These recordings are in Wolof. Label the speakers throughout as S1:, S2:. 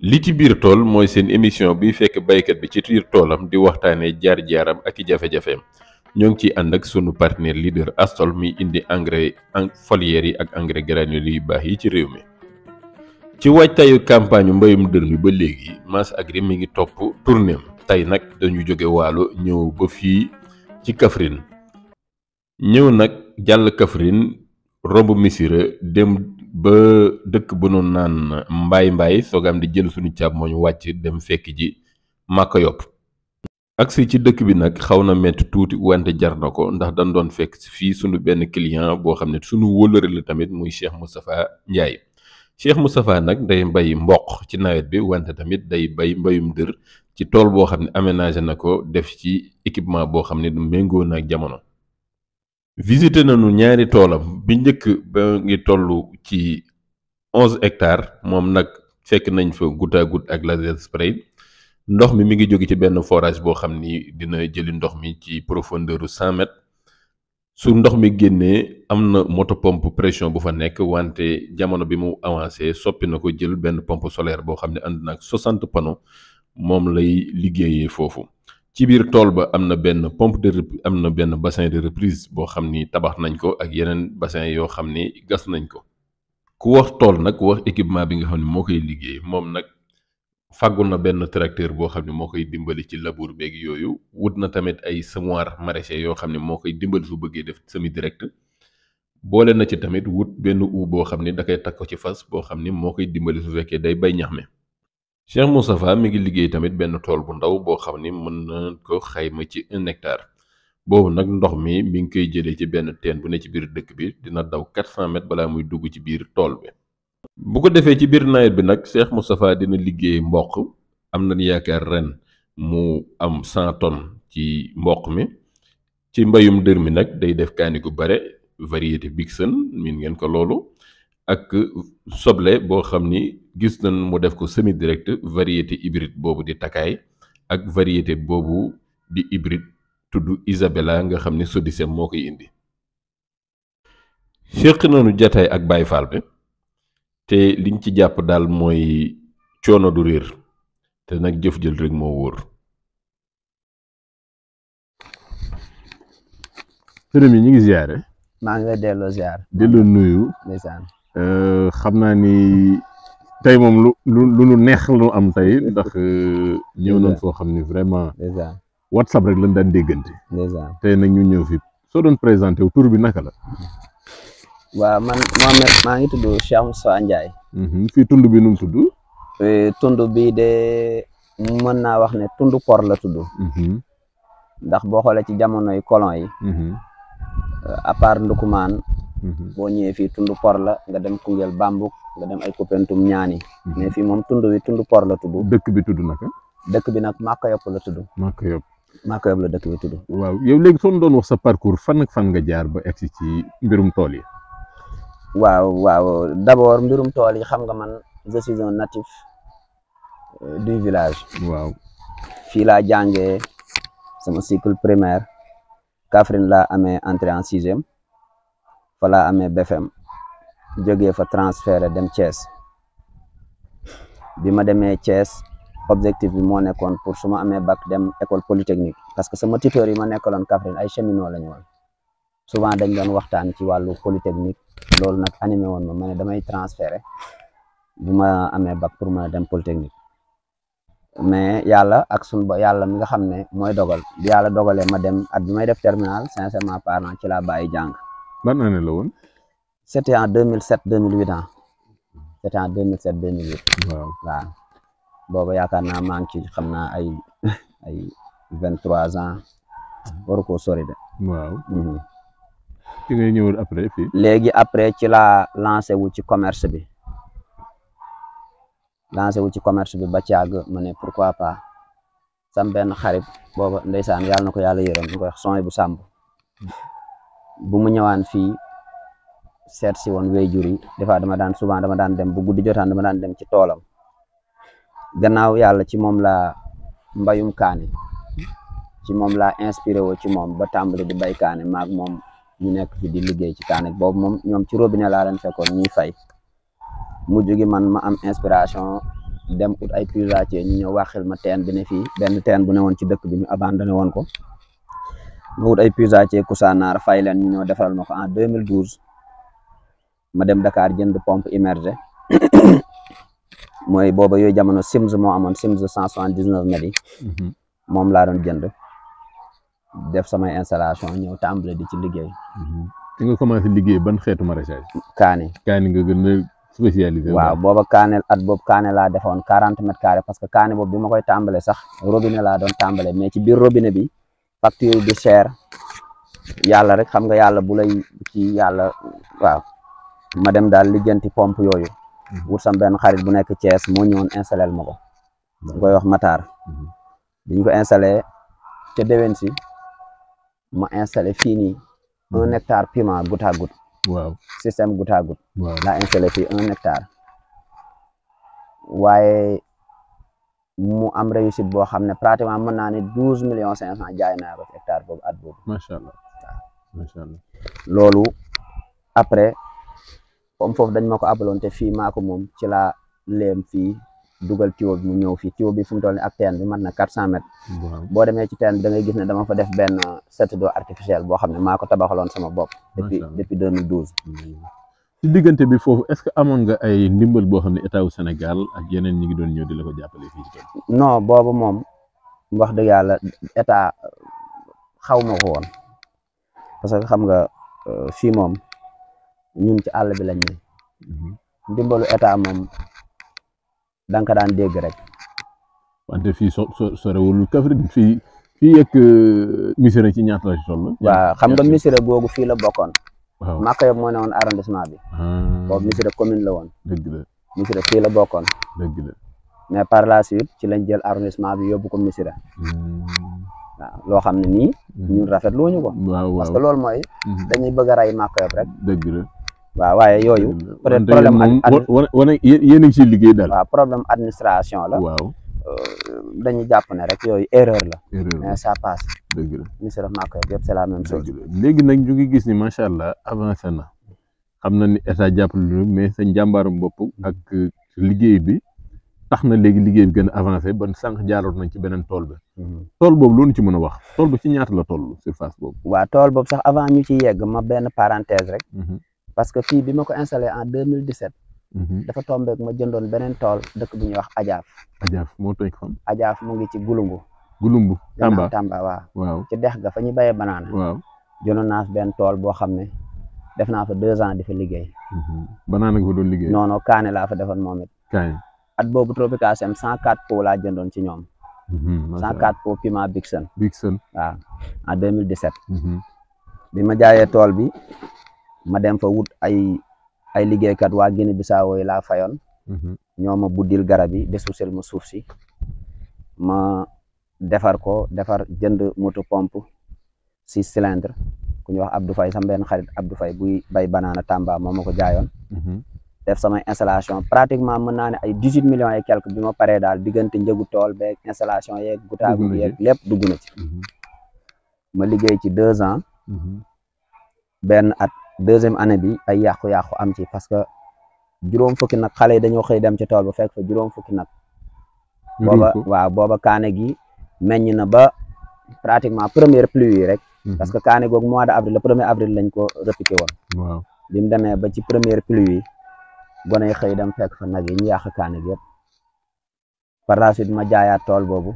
S1: li ci biir tool mooy seen émission bi fekk baykat bi ci biir toolam di waxtaanee jaar-jaaram ak i jafe-jafeem ñoo ngi ciy ànd ak sunu partenaire leader Astol mi indi engrais foliaire yi ak engrais granulé yu baax yi ci réew mi. ci waajtaayu campagne mbayum dër mi ba léegi Mas Agri mi ngi topp tournéem tey nag dañu jóge waalo ñëw ba fii ci Kaffrine ñëw nag jàll Kaffrine romb Missirah dem ba dëkk bu nu naan mbaay soogaam di jël suñu càab moo ñu wàcc dem fekk ji Maka Yop agsi ci dëkk bi nag xaw na metti tuuti wante jar na ko ndax dañ doon fekk fii suñu benn client boo xam ne suñu wóllëre la tamit muy Cheikh Moustapha Ndiaye Cheikh Moustapha nag day bay mboq ci nawet bi wante tamit day bay mbayum dër ci tool boo xam ne aménagé na ko def ci équipement boo xam ne du méngoo na ak jamono. visité nañu ñaari toolam bi njëkk ba ngi toll ci 11 hectares moom nag fekk nañ fa goutte à goutte ak laser spray ndox mi ngi jóge ci benn forage boo xam ni dina jëli ndox mi ci profondeur 100 mètres su ndox mi génnee am na moto pompe pression bu fa nekk wante jamono bi mu avancé soppi na ko jël benn pompe solaire boo xam ne ànd na ak 60 panneaux moom lay liggéeyee foofu. ci biir tool ba am na benn am na benn bassin de reprise boo xam ni tabax nañ ko ak yeneen bassin yoo xam ni gas nañ ko. ku wax tool nag wax équipement bi nga xam ne moo koy liggéey moom nag fàggul na benn tracteur boo xam ne moo koy dimbali ci labour beeg yooyu wut na tamit ay semoir maraîcher yoo xam ne moo koy dimbali su bëggee def semi direct boole na ci tamit wut benn boo xam ne da koy takk ko ci fas boo xam ni moo koy dimbali su fekkee day bay ñax mi. Cheikh Moustapha mi ngi liggéey tamit benn tool bu ndaw boo xam ni mën na ko xayma ci 1 hectare boobu nag ndox mi ngi koy jëlee ci benn teen bu ne ci biir dëkk bi dina daw 400 mètres balaa muy dugg ci biir tool bi. bu ko defee ci biir nawet bi nag Cheikh Moustapha dina liggéey mboq am nañ yaakaar ren mu am 100 tonnes ci mboq mi ci mbayum dër mi nag day def kaani gu bare variété Bigson miin ngeen ko loolu. ak soble boo xam ni gis nañ mu def ko semi direct variété hybride boobu di takaay ak variété boobu di hybride tudd Isabella nga xam ni Sodisem moo koy indi. séq nañu jataay ak Baye Fall bi te liñ ci jàpp daal mooy coono du réer te nag jëf jël rek moo wóor. sëriñ yi ñu ngi ziare.
S2: maa ngi lay delloo ziar.
S1: delloo nuyu.
S2: ndeysaan.
S1: xam naa ni tey moom lu nu neex lu am tey ndax ñëw nañ foo xam ni vraiment WhatsApp rek lañ daan déggante tey nag ñu ñëw fi soo doon présenté wu tur bi naka la.
S2: waaw man Mohamed maa ngi tudd Cheikh Moustapha Ndiaye.
S1: fii tund bi nu mu tudd.
S2: tund bi de mën naa wax ne tund por la tudd. ndax boo xoolee ci jamonoy colon yi. à part Ndukumaan. boo ñëwee fii tund por la nga dem Koungheul Bambuk nga dem ay Koupentoum ñaani mais fii moom tund wi tund por la tudd.
S1: dëkk bi tudd naka.
S2: dëkk bi nag Maka Yop la tudd.
S1: Maka Yop.
S2: Maka Yop la dëkk bi tudd.
S1: waaw yow léegi soo doon wax sa parcours fan ak fan nga jaar ba egsi ci mbirum tool yi.
S2: waaw d'abord mbirum tool yi xam nga man je suis un natif du village.
S1: waaw
S2: fii laa jàngee sama cycle primaire Kaffrine laa amee entrée en 6e. fa laa amee BFM jógee fa transféré dem Thiès bi ma demee Thiès objectif bi moo nekkoon pour su ma amee bac dem école polytechnique parce que sama tuteur yi ma nekkaloon Kaffrine ay cheminot la ñu woon souvent dañ doon waxtaan ci wàllu polytechnique loolu nag animé woon ma ne damay transféré bu ma amee bac pour ma dem polytechnique mais yàlla ak yàlla mi nga xam ne mooy dogal bi yàlla dogalee ma dem at bi may def terminal sincèrement parlant ci laa bàyyi jàng.
S1: ban année la woon.
S2: c'était en 2007 2008 ans c'était en 2007 2008. waaw boobu yaakaar naa maa ngi ci xam naa ay 23 ans waru koo sori de.
S1: waaw. ci ngay ñëwul après fii.
S2: léegi après ci laa lancé wu ci commerce bi ba ci àgg ma ne pourquoi pas sam benn xarit booba ndeysaan yàlla na ko yàlla yërëm ñu koy wax son bu sàmb bu mu ñëwaan fii seet si woon wéyjur yi des fois dama daan dem bu guddi jotaan dama daan dem ci toolam gannaaw yàlla ci moom laa mbayum kaani ci moom laa inspiré woo ci moom ba tàmbali di bay kaani maag moom ñu nekk fi di liggéey ci kaani boobu moom ñoom ci robinet laa leen fekkoon ñuy fay mujj gi man ma am inspiration dem ut ay puisatier ñu ñëw waxil ma teen bi ne fii benn teen bu ne woon ci dëkk bi ñu abandonné woon ko ma ut ay puisatier Kousanaar fay leen ñu ñëw defaral ma ko en 2012 ma dem Dakar jënd pompe immergée mooy booba yooyu jamono Sims moo amoon Sims 179 mètres yi moom laa doon jënd def samay installation ñëw tàmbale di ci liggéey.
S1: fi nga commencé liggéey ban xeetu maraîchage.
S2: kaani
S1: nga gën a spécialisé.
S2: waaw booba kaane at boobu kaane laa defoon 40 mètres carrés parce que kaane boobu bi ma koy tàmbale sax robinet laa doon tàmbale mais ci biir robinet bi facture bi cher yàlla rek xam nga yàlla bu lay ci yàlla waaw ma dem daal lijjanti pompe yooyu wut sam benn xarit bu nekk Thiès moo ñëwoon installé ma ko ñu koy wax Matar biñ ko installé ca déwén si ma installé fii nii 1 hectare piment goutte à goutte.
S1: waaw
S2: système goutte à goutte.
S1: waaw
S2: laa installé fii 1 hectare waaye mu am réussite boo xam ne pratiquement mën naa ne 12 millions 500 jaay naa ko hectare boobu at boobu.
S1: macha allah macha allah.
S2: loolu après comme foofu dañ ma ko abaloon te fii maa ko moom ci laa léem fii dugal tuyau bi mu ñëw fii tuyau bi fu mu toll nii ak teen bi mat na 400 mètres. boo demee ci teen bi da ngay gis ne dama fa def benn set d'eau artificielle boo xam ne maa ko tabaxaloon sama bopp. depuis 2012.
S1: ci diggante bi foofu est-ce que amoon nga ay ndimbal boo xam ne état wu Sénégal ak yeneen ñi ngi doon ñëw di la ko jàppale fii ci
S2: non boobu moom wax dëgg yàlla état xaw ma ko woon parce que xam nga fii moom ñun ci àll bi lañ ne ndimbalu état moom da nga ko daan dégg rek.
S1: wante fii sorewul Kaffrine fii ak Missirah ci ñaata la ci toll.
S2: waaw xam nga Missirah googu fii la bokkoon.
S1: waaw
S2: Maka Yob moo ne woon arrondissement bi. boobu Missirah commune la woon.
S1: dëgg la
S2: Missirah fii la bokkoon.
S1: dëgg la
S2: mais par la suite ci lañ jël arrondissement bi yóbbu ko Missirah. waaw loo xam ne nii. ñun rafetlu wuñu ko.
S1: waaw
S2: parce que loolu mooy. dañuy bëgg a rey Maka Yob rek.
S1: dëgg la
S2: waaw waaye yooyu. peut-être
S1: problème yéen a ngi ciy liggéey daal.
S2: waaw problème administration la.
S1: waaw
S2: dañuy jàpp ne rek yooyu erreur la. mais ça passe.
S1: dëgg la
S2: Missirah Maka Yob yëpp c'est la même chose.
S1: léegi nag ñu ngi gis ni macha allah avancé na xam na ni état jàppale lu mais sa njàmbaaram bopp ak liggéey bi tax na léegi liggéey bi gën a avancé ban sànq jaaroon nañ ci beneen tool bi. tool boobu loolu ci mën a wax tool bi ci ñaata la toll surface boobu.
S2: waaw tool boobu sax avant ñu ci yegg ma benn parenthèse rek. parce que fii bi ma ko installé en 2017. dafa tombeek ma jëndoon beneen tool dëkk bu ñuy wax Ajaaf.
S1: Ajaaf moo tooy xam.
S2: Ajaaf mu ngi ci Gulumbu.
S1: Gulumbu Tamba
S2: Tamba
S1: waaw.
S2: ci dex ga fa ñu béyee banaana.
S1: waaw
S2: jëndoon naa fi benn tool boo xam ne def naa fa 2 ans di fa liggéey.
S1: banaana nga fa doon liggéey.
S2: non kaane laa fa defoon moom it.
S1: kaane
S2: at boobu Tropicasem 104 pots laa jëndoon ci ñoom. 104 pots piment Bigson. waaw en 2017. bi ma jaayee tool bi ma dem fa wut ay liggéeykat waa Guinée Bissau yi laa fayoon. ñoo ma buddil garab yi desuusel ma suuf si ma defar jënd moto pompe 6 cylindres ku ñuy wax Abdou Faye sama benn xarit Abdou Faye buy bay banaana Tamba moo ma ko jaayoon. def samay installation pratiquement mën naa ne ay 18 millions et quelque bi ma paree daal diggante njëgu tool beeg installation yeeg gutaagu yeeg lépp dugg na ci. ma liggéey ci 2 ans. benn at deuxième année bi ay yàqu-yàqu am ci parce que juróom fukki nag xale yi dañoo xëy dem ci tool ba fekk fa juróom fukki nag. booba kaane gi meññ na ba pratiquement première pluie yi rek. parce que kaane googu mois de avril le 1er avril lañ ko repiqué woon.
S1: waaw
S2: bi mu demee ba ci première pluie yi gone yi xëy dem fekk fa nag yi ñu yàq kaane gi yëpp par la suite ma jaayaat tool boobu.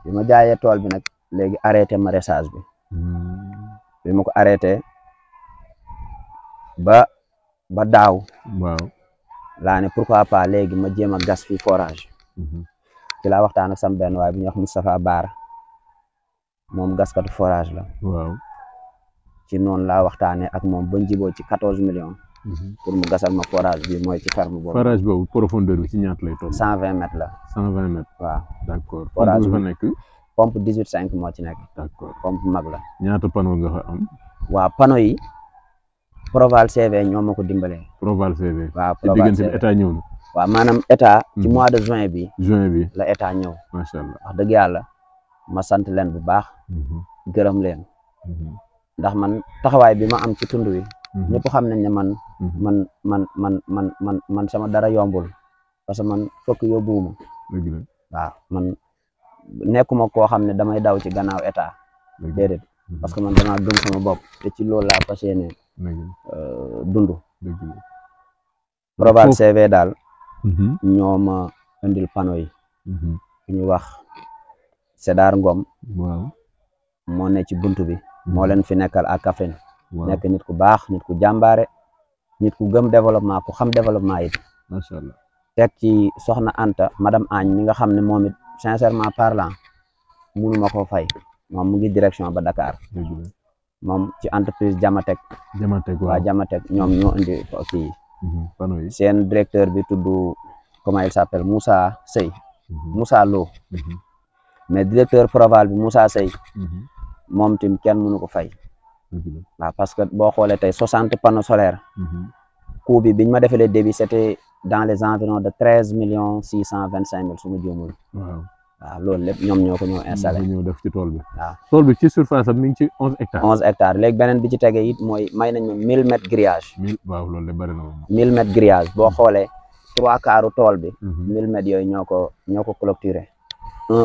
S2: bi ma jaayee tool bi nag léegi arrêté maraîchage bi. bi ma ko arrêté ba daaw.
S1: waaw
S2: laa ne pourquoi pas léegi ma jéem a gas fii forage. ci laa waxtaan ak sam benn waaye bu ñuy wax Moustapha Baara moom gaskatu forage la.
S1: waaw
S2: ci noonu laa waxtaanee ak moom ba njiboo ci 14 millions. pour mu gasal ma forage bi mooy ci ferme boobu.
S1: forage boobu profondeur bi ci ñaata lay toll.
S2: 120 mètres la.
S1: 120 mètres.
S2: waaw
S1: d'accord.
S2: forage
S1: bi fa nekk.
S2: pompe 18,5 moo ci nekk.
S1: d'accord
S2: pompe mag la.
S1: ñaata panneau nga fa am.
S2: waaw panneau yi Proval CV ñoo ma ko dimbalee.
S1: Proval CV.
S2: waaw
S1: ci diggante bi état ñëw na.
S2: waaw maanaam état. ci mois de juin bi. la état ñëw.
S1: macha allah
S2: wax dëgg yàlla ma sant leen bu baax. gërëm leen. ndax man taxawaay bi ma am ci tund wi. ñëpp xam nañ ne man sama dara yombul. parce que man fokk yóbbuwuma
S1: dëgg la
S2: waaw man nekkuma koo xam ne damay daw ci gannaaw état déedéet parce que man damaa gëm sama bopp te ci loolu laa fas yéene dund Proval CV daal ñoo ma indil panneau yi ku ñu wax Sédar Ngom
S1: waaw
S2: moo ne ci buntu bi moo leen fi nekkal ak Kaffrine nekk nit ku baax nit ku jàmbaare nit ku gëm développement ku xam développement it
S1: macha allah
S2: teg ci soxna Anta madame Agne mi nga xam ne moom it sincèrement parlant mënuma koo fay moom mu ngi direction ba Dakar moom ci entreprise Jamatek waa Jamatek ñoom ñoo indi kii seen directeur bi tudd comment il s'appelle Moussa Sey Moussa Lo mais directeur Proval bi Moussa Sey moom tim kenn mënu ko fay waaw parce que boo xoolee tey 60 panneaux solaires coût bi biñ ma defalee débit c'était dans les environs de 13 625 000 su ma juumul waaw loolu lépp ñoom ñoo ko ñëw installé
S1: ñëw def ci tool bi
S2: waaw
S1: tool bi ci surface am mi ngi ci 11 hectares
S2: 11 hectares léegi beneen bi ci tege it mooy may nañ ma 1000 mètres grillage
S1: waaw loolu de bari na moom
S2: 1000 mètres grillage boo xoolee 3 quarts tool bi 1000 mètres yooyu ñoo ko clôturé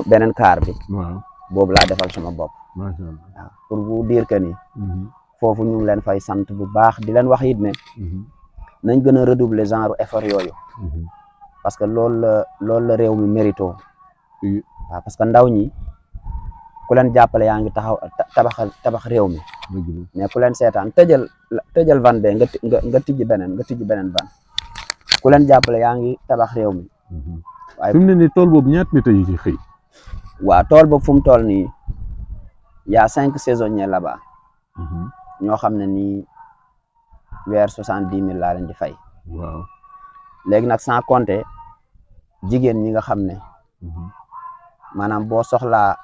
S2: beneen quart bi
S1: waaw
S2: boobu laa defal sama bopp
S1: macha allah
S2: waaw pour vous dire que ni foofu ñu ngi leen fay sant bu baax di leen wax it ne nañ gën a redoubler genre effort yooyu parce que loolu la réew mi mérito waaw parce que ndaw ñi ku leen jàppale yaa ngi taxaw tabax réew mi mais ku leen seetaan tëjal van be nga tijji beneen van ku leen jàppale yaa ngi tabax réew mi waaye
S1: fi mu ne nii tool boobu ñaata nit yi ci xëy
S2: waaw tool boobu fu mu toll nii y'a 5 saisonniers là-bas ñoo xam ne nii weer 70 000 laa leen di fay
S1: waaw
S2: léegi nag sans compter jigéen ñi nga xam ne maanaam boo soxlaa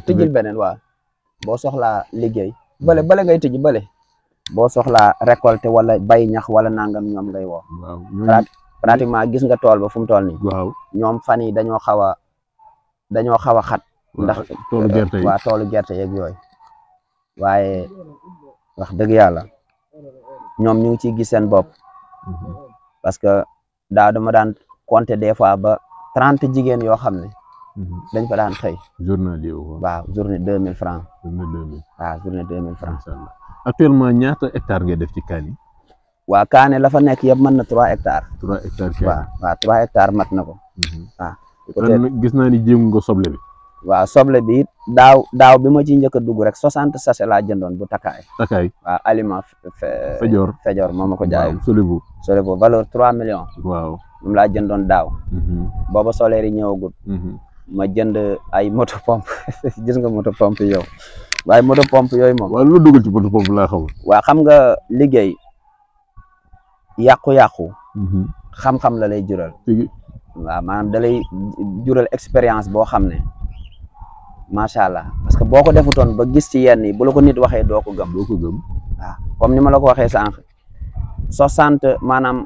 S2: tijjil beneen waaw boo soxlaa liggéey bële ngay tijji bële boo soxlaa récolter wala bay ñax wala nangam ñoom ngay woo pratiquement gis nga tool ba fu mu toll nii
S1: waaw
S2: ñoom fan yi dañoo xaw a xat ndax
S1: toolu gerte yi
S2: waaw toolu gerte yeeg yooyu waaye wax dëgg yàlla ñoom ñu ngi ciy gis seen bopp parce que dama daan compter des fois ba 30 jigéen yoo xam ne dañ fa daan xëy
S1: journée
S2: waaw journée 2000 francs
S1: waaw
S2: journée 2000 francs
S1: actuellement ñaata hectares ngay def ci kaani
S2: waa kaane la fa nekk yëpp mën na 3 hectares
S1: 3 hectares
S2: waaw 3 hectares mat na ko waaw
S1: gis naa ni jéem nga soble bi
S2: waaw soble bi it daaw bi ma ci njëkk a dugg rek 60 sachet laa jëndoon bu takkaay waaw aliment Fejoor moo ma ko jaayee Solevo valeur 3 millions
S1: waaw
S2: moom laa jëndoon daaw booba solaire yi ñëwagul ma jënd ay moto pompe gis nga moto pompe yow waaye moto pompe yooyu moom
S1: waaw lu dugal ci moto pompe laa xamul
S2: waaw xam nga liggéey yàqu-yàqu xam-xam la lay jural waaw maanaam da lay jural expérience boo xam ne macha allah parce que boo ko defutoon ba gis ci yenn yi bu la ko nit waxee doo ko gëm waaw comme ni ma la ko waxee sànq 60 maanaam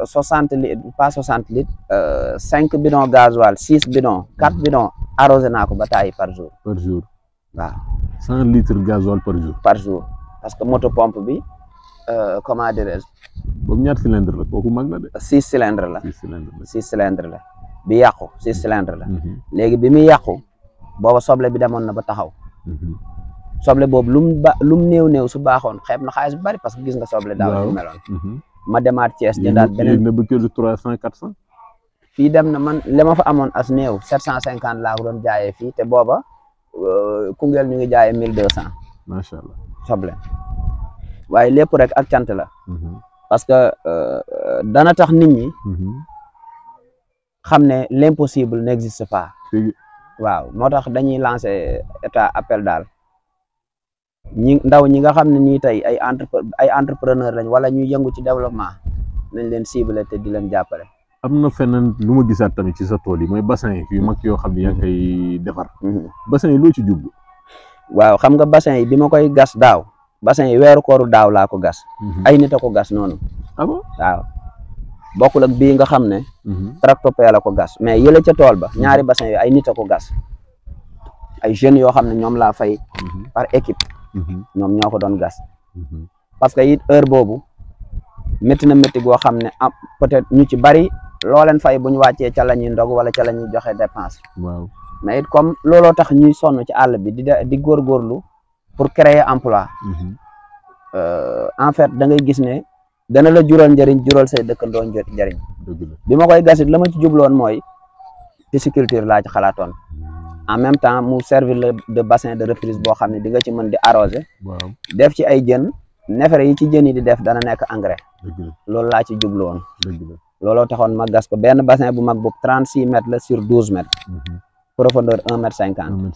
S2: 60 litres pas 60 litres 5 bidons gasoil 6 bidons 4 bidons arrosé naa ko ba tàyyi par jour waaw
S1: 100 litres gasoil par jour
S2: parce que moto pompe bi comment dirais-je
S1: boobu ñaata cylindre la kooku mag na de
S2: 6 cylindre la 6 cylindre la bi yàqu 6 cylindre la léegi bi muy yàqu booba soble bi demoon na ba taxaw soble boobu lu mu néew su baaxoon xeeb na xaalis bu bari parce que gis nga soble daaw ñu meloon ma demaat Thiès jëndaat beneen
S1: na ba kilo 300 400
S2: fii dem na man li ma fa amoon as néew 750 laa ko doon jaayee fii te booba Koungheul ñu ngi jaayee 1200
S1: macha allah
S2: soble waaye lépp rek ak cant la parce que dana tax nit ñi xam ne l'impossible n'existe pas waaw moo tax dañuy lancer état appel daal ndaw ñi nga xam ne nii tey ay entrepreneur lañ wala ñuy yëngu ci développement nañ leen cibler te di leen jàppale.
S1: am na feneen lu ma gisaat tamit ci sa tool yi mooy bassin yu mag yoo xam ne yaa ngi koy defar. bassin yi loo ci jublu.
S2: waaw xam nga bassin yi bi ma koy gas daaw bassin yi weeru kooru daaw laa ko gas. ay nit a ko gas noonu.
S1: ah bon
S2: waaw bokkul ak bii nga xam ne. tractopelle la ko gas mais yële ca tool ba ñaari bassin yi ay nit a ko gas ay jeunes yoo xam ne ñoom laa fay. par équipe. ñoom ñoo ko doon gas. parce que it heure boobu métti na métti goo xam ne peut-être ñu ci bari loo leen fay bu ñu wàccee ca la ñuy ndog wala ca la ñuy joxe dépense.
S1: waaw
S2: mais it comme looloo tax ñuy sonn ci àll bi di góorgóorlu pour créer emploi. En fait da ngay gis ne dana la jural njëriñ jural say dëkkandoo njëriñ. bi ma koy gasit la ma ci jubloon mooy pisciculture laa ci xalaatoon. en même temps mu servir de bassin de reprise boo xam ne di nga ci mën di arroser.
S1: waaw
S2: def ci ay jën neefere yi ci jën yi di def dana nekk engrais. loolu laa ci jubloon. looloo taxoon ma gas ko benn bassin bu mag bu 36 mètres la sur 12 mètres. profondeur 1,50 m.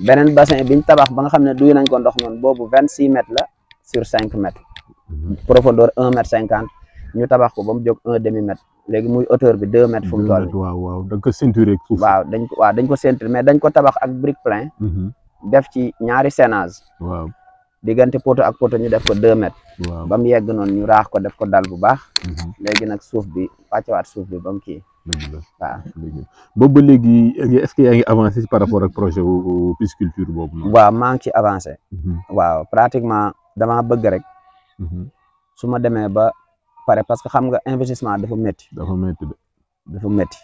S2: beneen bassin biñ tabax ba nga xam ne duy nañ ko ndox noonu boobu 26 mètres la sur 5 mètres. profondeur 1,50 m ñu tabax ko ba mu jóg 1,5 m léegi muy hauteur bi 2 mètres fu mu toll.
S1: waaw da nga ko ceinturé ak suuf.
S2: waaw dañ ko ceinturé mais dañ ko tabax ak brique plein. def ci ñaari sénage.
S1: waaw
S2: diggante poto ak poto ñu def ko 2 mètres.
S1: waaw
S2: ba mu yegg noonu ñu raax ko def ko dal bu baax. léegi nag suuf bi wàccewaat suuf bi ba mu kii. waaw
S1: boobu ba léegi est-ce que yaa ngi avancé par rapport ak projet wu pisciculture boobu.
S2: waaw maa ngi ci avancé. waaw pratiquement damaa bëgg rek. su ma demee ba pare parce que xam nga investissement dafa métti. dafa métti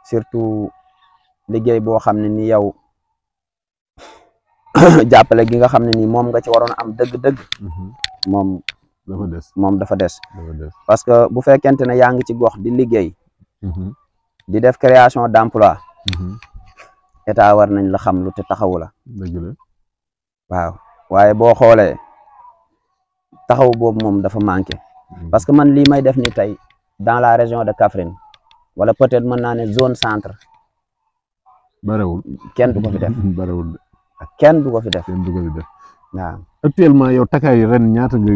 S2: surtout liggéey boo xam ne ni yow jàppale gi nga xam ne ni moom nga ci waroon am dëgg-dëgg. moom dafa des. parce que bu fekkente ne yaa ngi ci gox di liggéey. di def création d'emploi. état war nañ la xam lu te taxawu la. waaw waaye boo xoolee taxaw boobu moom dafa manqué. parce que man lii may def ni tey dans la région de Kaffrine wala peut-être mën naa ne zone centre.
S1: barewul
S2: kenn du ko fi def.
S1: barewul
S2: kenn du ko fi def. waaw
S1: actuellement yow takkaay ren ñaata nga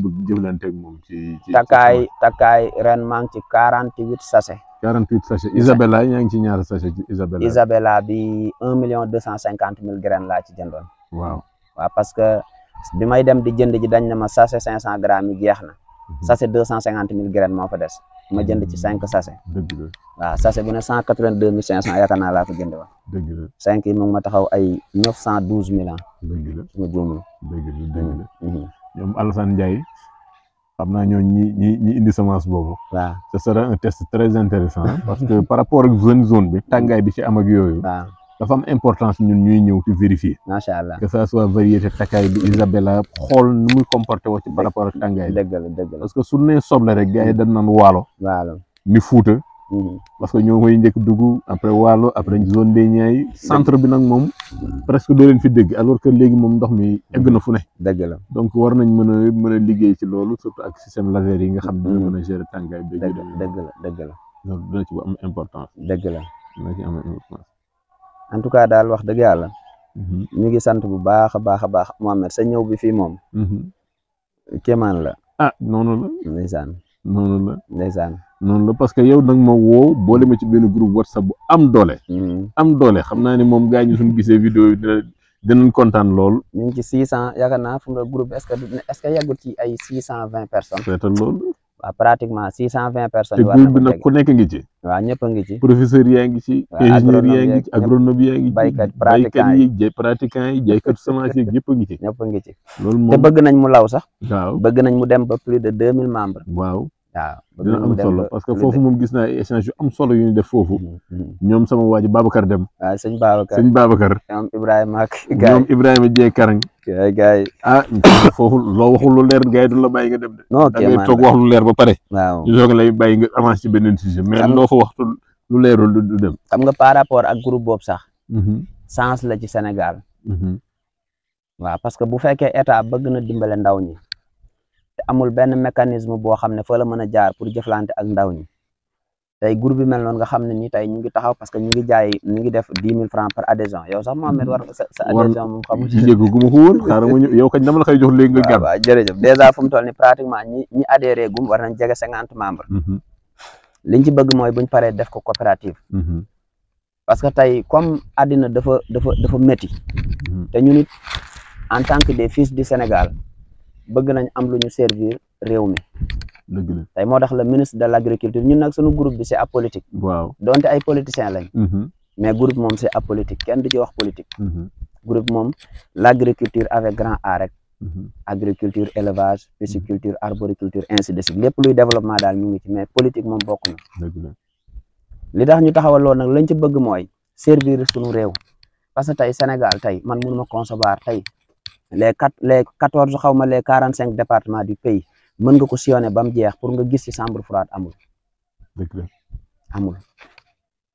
S1: bëgg jëflante ak moom ci
S2: takkaay ren maa ngi ci 48 sachets.
S1: 48 sachets Isabella yaa ngi ci ñaari sachet ci
S2: Isabella bi 1,250,000 graines laa ci jëndoon.
S1: waaw
S2: parce que bi may dem di jënd ji dañ ne ma sachet 500 grammes yi jeex na. sachet 250,000 graines moo fa des. ma jënd ci 5 sachets.
S1: dëgg la
S2: waaw sachet bu ne 182,500 yaakaar naa laa ko jënd woon.
S1: dëgg la
S2: 5 yi mu ngi ma taxaw ay 912,000 ans.
S1: dëgg la
S2: su ma juumul.
S1: dëgg la ñoom Alassane Ndiaye xam naa ñoo ñi indi semence boobu.
S2: waaw
S1: ce sera un test très intéressant parce que par rapport ak zone bi tàngaay bi ci am ak yooyu.
S2: waaw
S1: dafa am importance ñun ñuy ñëw ci vérifier.
S2: macha allah
S1: que ça soit variété takkaay bi Isabella xool nu muy comporté woo ci par rapport ak tàngaay bi.
S2: dëgg la
S1: parce que su nee soble rek gars yi dañ naan waalo. ni Fuuta. parce que ñoo koy njëkk dugg après waalo après zone des Niayes centre bi nag moom presque doo leen fi dégg alors que léegi moom ndox mi egg na fu ne.
S2: dëgg la
S1: donc war nañ mën a liggéey ci loolu surtout ak système laser yi nga xam ne dina mën a gérer tàngaay bi.
S2: dëgg la
S1: loolu dina ci am importance.
S2: dëgg la
S1: dina ci am importance.
S2: en tout cas daal wax dëgg yàlla. ñu ngi sant bu baax a baax Mohamed sa ñëw bi fii moom. kéemaan la.
S1: noonu la.
S2: ndeysaan.
S1: noonu la parce que yow nag ma woo boole ma ci benn groupe WhatsApp bu am doole. xam naa ne moom gars ñi suñu gisee vidéo yi dinañ kontaan lool.
S2: ñu ngi ci 600 yaakaar naa fu mu ne groupe est-ce que yeggul ci ay 620 personnes.
S1: seetal loolu.
S2: waaw pratiquement 620 personnes.
S1: te groupe bi nag ku nekk ngi ci.
S2: waaw ñëpp a ngi ci.
S1: professeur yaa ngi ci. ingénieur yaa ngi ci agronome yaa ngi ci.
S2: baykat
S1: pratiquants yi jaaykatu semence yi ñëpp a ngi ci. loolu moom
S2: te bëgg nañ mu law sax.
S1: waaw
S2: bëgg nañ mu dem ba plus de 2000 membres.
S1: waaw
S2: dina
S1: am solo parce que foofu moom gis naa échange yu am solo yu ñu def foofu. ñoom sama waa ji Babacar Dem.
S2: waaw sëñ Babacar. ñoom Ibrahima ak.
S1: ñoom Ibrahima Dieng Karang.
S2: gars yi.
S1: foofu loo waxul lu leer gars yi du la bàyyi nga dem de.
S2: non
S1: da ngay toog wax lu leer ba pare.
S2: waaw
S1: ñu soog lay bàyyi nga avancé ci beneen sujet mais loo fa waxtu lu leerul du dem.
S2: xam nga par rapport ak groupe boobu sax. chance la ci Sénégal. waaw parce que bu fekkee état bëgg na dimbale ndaw ñi. te amul benn mécanisme boo xam ne fa la mën a jaar pour jëflante ak ndaw ñi tey groupe bi mel noonu nga xam ne ni tey ñu ngi taxaw parce que ñu ngi def 10 000 francs par adhésion yow sax Mohamed war sa adhésion moom xamul
S1: jéego gu ma ko woon xaaral ma ñëw yow kañ dama la koy jox léegi nga gàmm.
S2: waaw jërëjëf dèjà fu mu toll ni pratiquement ñi adhéré gum war nañ jege 50 membres. liñ ci bëgg mooy buñ paree def ko coopérative. parce que tey comme àddina dafa métti. te ñun it en tant que des fils du Sénégal bëgg nañ am lu ñu servir réew mi.
S1: dëgg la
S2: tey moo tax le ministre de l' agriculture ñun nag suñu groupe bi c' est apolitique.
S1: waaw
S2: donte ay politiciens lañ. mais groupe moom c' est apolitique kenn du ci wax politique. groupe moom l' agriculture avec grand A rek agriculture élevage pisciculture arboriculture ainsi de suite lépp luy développement daal ñu ngi ci mais politique moom bokk na li tax ñu taxawal loolu nag lañ ci bëgg mooy servir suñu réew parce que tey Sénégal tey man mënuma concevoir tey les 14 xaw ma les 45 départements du pays mën nga ko sillonner ba mu jeex pour nga gis ci chambre froide amul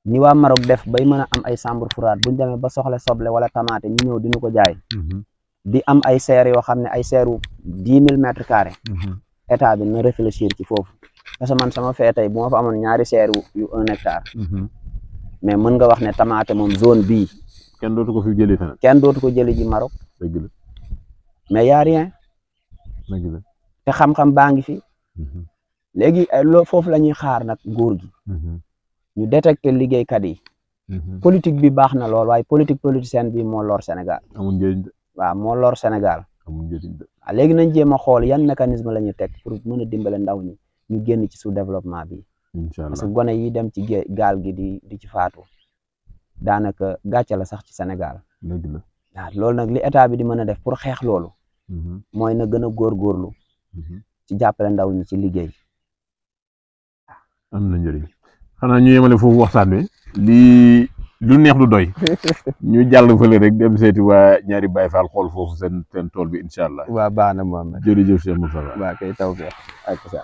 S2: ni waa Maroc def bay mën a am ay chambre froide buñ demee ba soxla soble wala tamaate ñu ñëw diñu ko jaay di am ay serre yoo xam ne ay serre 10 000 mètres carrés état bi na réfléchir ci foofu parce que man sama fee tey bu ma fa amoon ñaari serre yu 1 hectare mais mën nga wax ne tamaate moom zone bii
S1: kenn dootu ko fi jëlee feneen
S2: kenn dootu ko jëli ji Maroc mais y a rien te xam-xam baa ngi fi léegi foofu la ñuy xaar nag nguur gi ñu détecter liggéeykat yi politique bi baax na lool waaye politicienne bi moo lor Sénégal
S1: amul njëriñ
S2: waaw moo lor Sénégal
S1: amul njëriñ
S2: waaw léegi nañ jéem a xool yan mécanisme la ñuy teg pour mën a dimbale ndaw ñi ñu génn ci sous développement bi
S1: incha
S2: parce
S1: allah
S2: que gone yi dem ci gaal gi di ci faatu daanaka gàcce la sax ci Sénégal
S1: dëgg la
S2: waaw loolu nag li état bi di mën a def pour xeex loolu mooy na gën a góorgóorlu ci jàppale ndaw ñi ci liggéey
S1: am na njëriñ xanaa ñu yemale foofu waxtaan wi lii lu neex du doy ñu jàll fële rek dem seeti waa ñaari Baye Fall xool foofu seen tool bi incha allah.
S2: waa baax na Mohamed
S1: jërëjëf Cheikh Moustapha.
S2: waa kay tawfeex ak sa